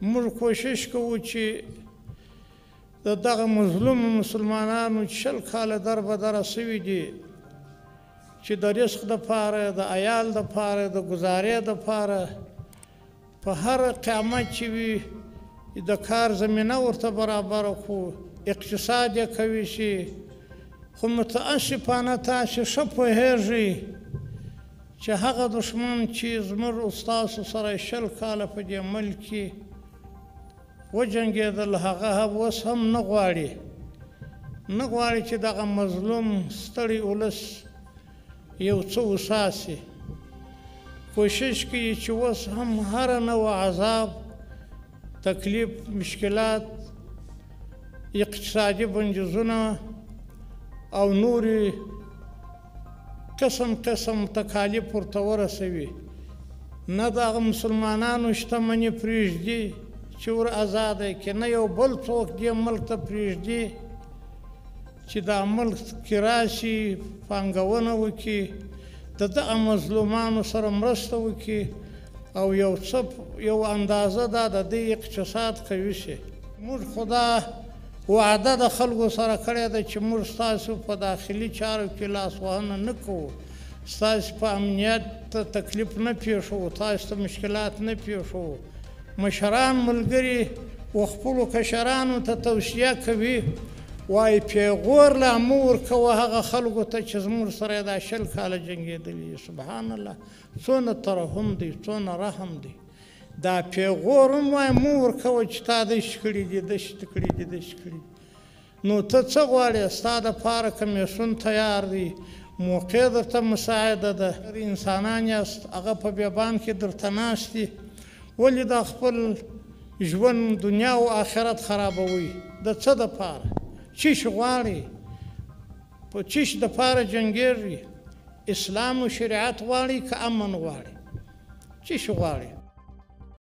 موږ کوشش کوو چې د دغه مظلومو مسلمانانو چې 20 کاله در بدره سوي دي، چې د رزق دپاره، د عیال دپاره، د ګزارې دپاره په هر قیامت چې وي د کار زمینه ورته برابره کړو، اقتصاد یې قوي شي. خو متاسفانه تاسې ښه پوهېږئ چې هغه دښمن چې زموږ او ستاسو سره 20 کاله په دې ملک کې وجنګېدل، هغه اوس هم نه غواړي، نه غواړي چې دغه مظلوم ستړی ولس یو څه وساسي. کوشش کوي چې اوس هم هره نوع عذاب، تکلیف، مشکلات، اقتصادي بندیزونه او نورې قسم قسم تکالیف ورته ورسوي. نه د هغه مسلمانانو شتمني پرېږدي چې ور ازاده کړي، نه یو بل څوک دې ملک ته پرېږدي چې دا ملک کې راشي پانګونه وکړي، د دغه مظلومانو سره مرسته وکړي او یو څه یو اندازه دا د دې اقتصاد قوي شي. موږ خو دا وعده د خلکو سره کړې ده چې موږ ستاسو په داخلي چارو کې لاسوهنه نه کوو، ستاسو په امنیت ته تکلیف نه پېښوو، تاسو ته مشکلات نه پېښوو. مشران ملګري و خپلو کشرانو ته توصیه کوي، وایي پیغور لا مه ورکوه هغه خلکو ته چې زموږ سره یې دا 20 کاله جنګېدلي. سبحان الله، څونه ترحم دی، څونه رحم دی. دا پیغور هم وایي مه ورکوه چې تا داسې کړي دي، داسې کړي دي، داسې کړي دي. نو ته څه غواړې؟ ستا دپاره کمیسیون تیار دی، موقع درته مساعده ده، انسانان یاست، هغه په بیابان کې درته ناست دي. ولې دا خپل ژوند دنیا او آخرت خرابوي؟ د څه دپاره؟ چیش غواړي؟ په چیش دپاره جنګېږي؟ اسلام او شریعت غواړي که امن غواړي؟ چیش غواړي؟